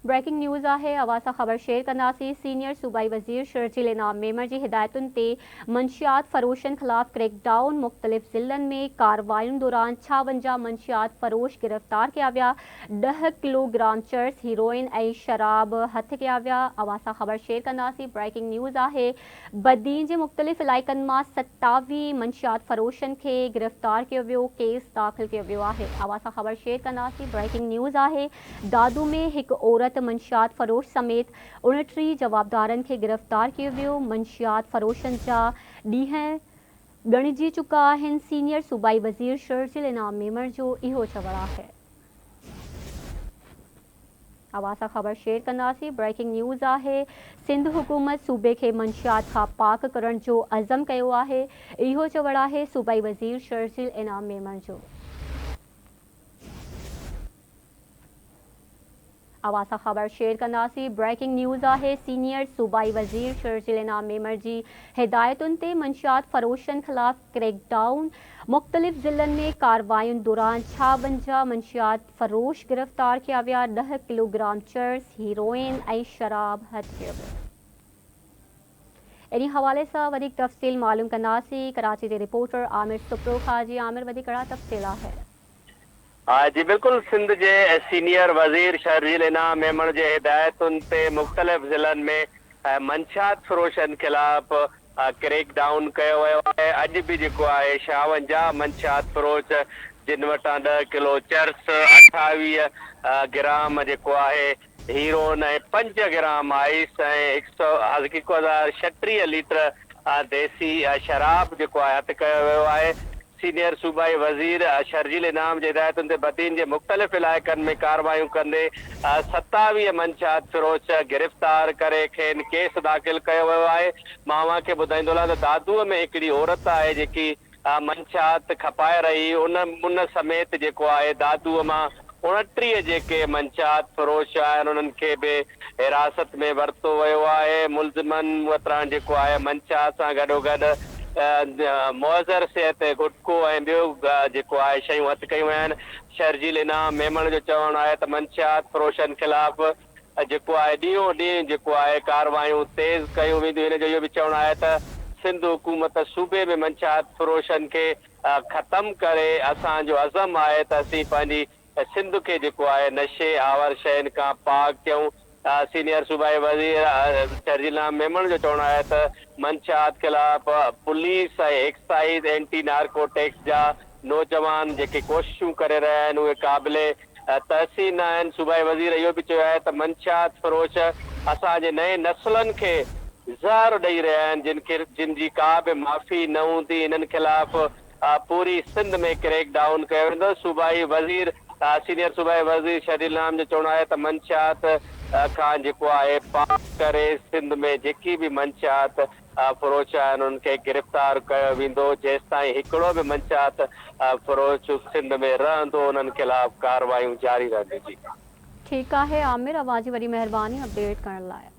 Breaking news آهي اوهان سان خبر شيئر ڪنداسين سينيئر صوبائي وزير شرجيل انعام ميمڻ جي هدايتن تي منشيات فروشن خلاف ڪريڪ ڊائون مختلف ضلعن ۾ ڪارواين دوران 56 منشيات فروش گرفتار ڪيا ويا ڏهه ڪلو گرام چرس هيروئن ۽ شراب هٿ ڪيا ويا اوهان سان خبر شيئر ڪنداسين بريڪنگ نيوز آهي بدين جي مختلف علائقن مان 27 منشيات فروشن کي گرفتار ڪيو ويو، ڪيس داخل ڪيو ويو آهي. اوهان سان خبر شيئر ڪنداسين بريڪنگ نيوز آهي دادو ۾ هڪ عورت منشيات فروش سميت 29 جوابدارن کي گرفتار ڪيو ويو، منشيات فروشن جا ڏينهن ڳڻجي چڪا آهن، سينيئر صوبائي وزير شرجيل انعام ميمڻ جو اهو چوڻ آهي. اوهان سان خبر شيئر ڪنداسين بريڪنگ نيوز آهي سنڌ حڪومت صوبي کي منشيات کان پاڪ ڪرڻ جو عزم ڪيو آهي اهو چوڻ آهي صوبائي وزير شرجيل انعام ميمڻ جو. اوهان سان خبر شيئر ڪنداسين بريڪنگ نيوز آهي سينيئر صوبائي وزير شرجيل انعام ميمڻ جي هدايتن تي منشيات فروشن خلاف ڪريڪ ڊائون مختلف ضلعن ۾ ڪارواين دوران 56 منشيات فروش گرفتار ڪيا ويا، ڏهه ڪلو گرام چرس، هيروئن ۽ شراب هٿ ڪيو ويو. انهي حوالي سان وڌيڪ تفصيل معلوم ڪنداسين ڪراچي جي رپورٽر عامر سپرو کان جي عامر وڌيڪ ڪهڙا تفصيل آهي. جي بلڪل سنڌ جي سينيئر وزير شرجيل انعام ميمڻ جي هدايتن تي مختلف ضلعن ۾ منشيات فروشن خلاف ڪريڪ ڊائون ڪيو ويو آهي، اڄ به جيڪو آهي 56 منشيات فروش جن وٽان ڏهه ڪلو چرس، 28 گرام جيڪو آهي هيرون ۽ پنج گرام آئيس ۽ هڪ سئو هڪ هزار 36 ليٽر ديسي شراب جيڪو آهي هٿ ڪيو ويو آهي. سينيئر صوبائي وزير شرجيل انعام جي هدايتن تي بدين جي مختلف علائقن ۾ ڪارروايون ڪندي 27 منشيات فروش گرفتار ڪري کين ڪيس داخل ڪيو ويو آهي. مان اوهان کي ٻڌائيندو هلان ته دادوء ۾ هڪڙي عورت آهي جيڪي منشيات کپائي رهي ان ان سميت جيڪو آهي دادوء مان 29 جيڪي منشيات فروش آهن انهن کي به حراست ۾ ورتو ويو آهي ملزمن وٽان جيڪو آهي منشيات سان گڏوگڏ معذر صحت گٽڪو ۽ ٻيو جيڪو آهي شيون هٿ ڪيون ويون آهن شرجيل انعام ميمڻ جو چوڻ آهي ته منشيات فروشن خلاف جيڪو آهي ڏينهون ڏينهن جيڪو آهي ڪارروايون تيز ڪيون وينديون هن جو اهو به چوڻ آهي ته سنڌ حڪومت صوبي ۾ منشيات فروشن کي ختم ڪري اسان جو عزم آهي ته اسين پنهنجي سنڌ کي جيڪو آهي نشي آور شين کان پاڪ ڪيون سينيئر صوبائي وزير شرجيل نام ميمڻ جو چوڻ آهي ته منشيات خلاف پوليس ۽ ايڪسائيز اينٽي نارڪوٽيڪس جا نوجوان جيڪي ڪوششون ڪري رهيا آهن اهي قابل تحسين آهن صوبائي وزير اهو به چيو آهي ته منشيات فروش اسان جي نئين نسلن کي زهر ڏئي رهيا آهن جن کي جن جي ڪا به معافي نه هوندي انهن خلاف پوري سنڌ ۾ ڪريڪ ڊائون ڪيو ويندو صوبائي وزير سينيئر صوبائي وزير شرجيل نام جو چوڻ آهي ته منشيات کان جيڪو آهي پاڪ ڪري سنڌ ۾ جيڪي به منشيات فروش آهن انهن کي گرفتار ڪيو ويندو جيستائين هڪڙو به منشيات فروش سنڌ ۾ رهندو انهن خلاف ڪارروايون جاري رهنديون جي. ٺيڪ آهي عامر اوهان جي وڏي مهرباني اپڊيٽ ڪرڻ لاء.